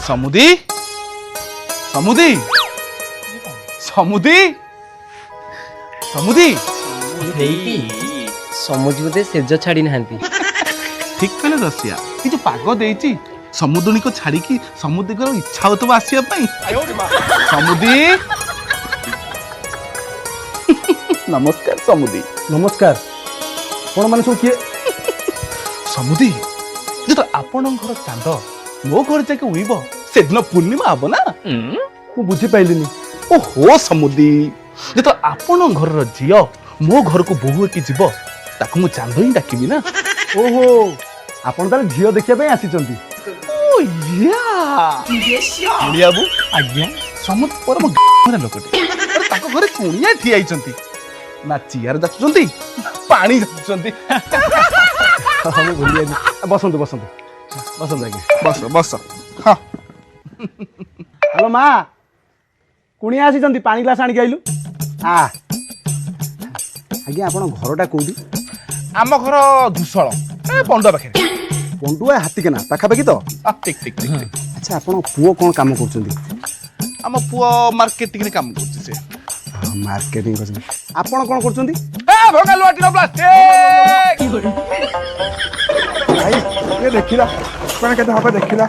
ସମୁଦି, ସମୁଦି, ସମୁଦି, ସମୁଦି। ହେଇଟି, ସମୁଦି ବୋଧେ ସେଜ ଛାଡ଼ି ନାହାନ୍ତି। ଠିକ କହିଲେ ରସିଆ। ଏ ଯୋଉ ପାଗ ଦେଇଛି, ସମୁଦ୍ରଣୀକୁ ଛାଡିକି ସମୁଦ୍ରିକର ଇଚ୍ଛା ହଉଥିବ ଆସିବା ପାଇଁ। ସମୁଦି, ନମସ୍କାର ସମୁଦି। ନମସ୍କାର। ଆପଣମାନେ ସବୁ କିଏ? ସମୁଦି, ଯେତେବେଳେ ଆପଣଙ୍କ ଘର ଚାନ୍ଦ ମୋ ଘରେ ଯାଇକି ଉଇବ, ସେଦିନ ପୂର୍ଣ୍ଣିମା ହବ ନା? ମୁଁ ବୁଝିପାଇଲିନି। ଓହୋ ସମୁଦି, ଯେତେବେଳେ ଆପଣଙ୍କ ଘରର ଝିଅ ମୋ ଘରକୁ ବୋହୂ ହେଇକି ଯିବ, ତାକୁ ମୁଁ ଚାନ୍ଦ ହିଁ ଡାକିବି ନା? ଓହୋ, ଆପଣ ତାହେଲେ ଝିଅ ଦେଖିବା ପାଇଁ ଆସିଛନ୍ତି। ଓ ୟା, ବାବୁ। ଆଜ୍ଞା। ସମସ୍ତ ପରମ ଲୋକଟେ। ଆରେ, ତାଙ୍କ ଘରେ କୁଣିଆ ଠିଆ ହେଇଛନ୍ତି ନା, ଚିଆର ଯାଚୁଛନ୍ତି, ପାଣି ଯାଚୁଛନ୍ତି। ହଁ, ମୁଁ ଭୁଲି ଯାଇଛି। ବସନ୍ତୁ, ବସନ୍ତୁ, ବସନ୍ତୁ ଆଜ୍ଞା। ବସ, ବସ, ହଁ। ହ୍ୟାଲୋ ମା, କୁଣିଆ ଆସିଛନ୍ତି, ପାଣି ଗ୍ଲାସ ଆଣିକି ଆଇଲୁ। ଆ ଆଜ୍ଞା, ଆପଣ ଘରଟା କୋଉଠି? ଆମ ଘର ଧୂସଳ, ଏ ପଣ୍ଡୁଆ ପାଖରେ। ପଣ୍ଡୁଆ ହାତୀକେନା ପାଖାପାଖି ତ? ଠିକ ଠିକ ଠିକ ଠିକ। ଆଚ୍ଛା, ଆପଣ ପୁଅ କ'ଣ କାମ କରୁଛନ୍ତି? ଆମ ପୁଅ ମାର୍କେଟିଂରେ କାମ କରୁଛି ସେ। ମାର୍କେଟିଂ କରୁଛନ୍ତି। ଆପଣ କ'ଣ କରୁଛନ୍ତି? ଏ ଭଙ୍ଗା ଲୁହାଟିର ପ୍ଲାଷ୍ଟିକ। ଭାଇ, ଟିକେ ଦେଖିଲା, କଣ କେତେ ହବ ଦେଖିଲା।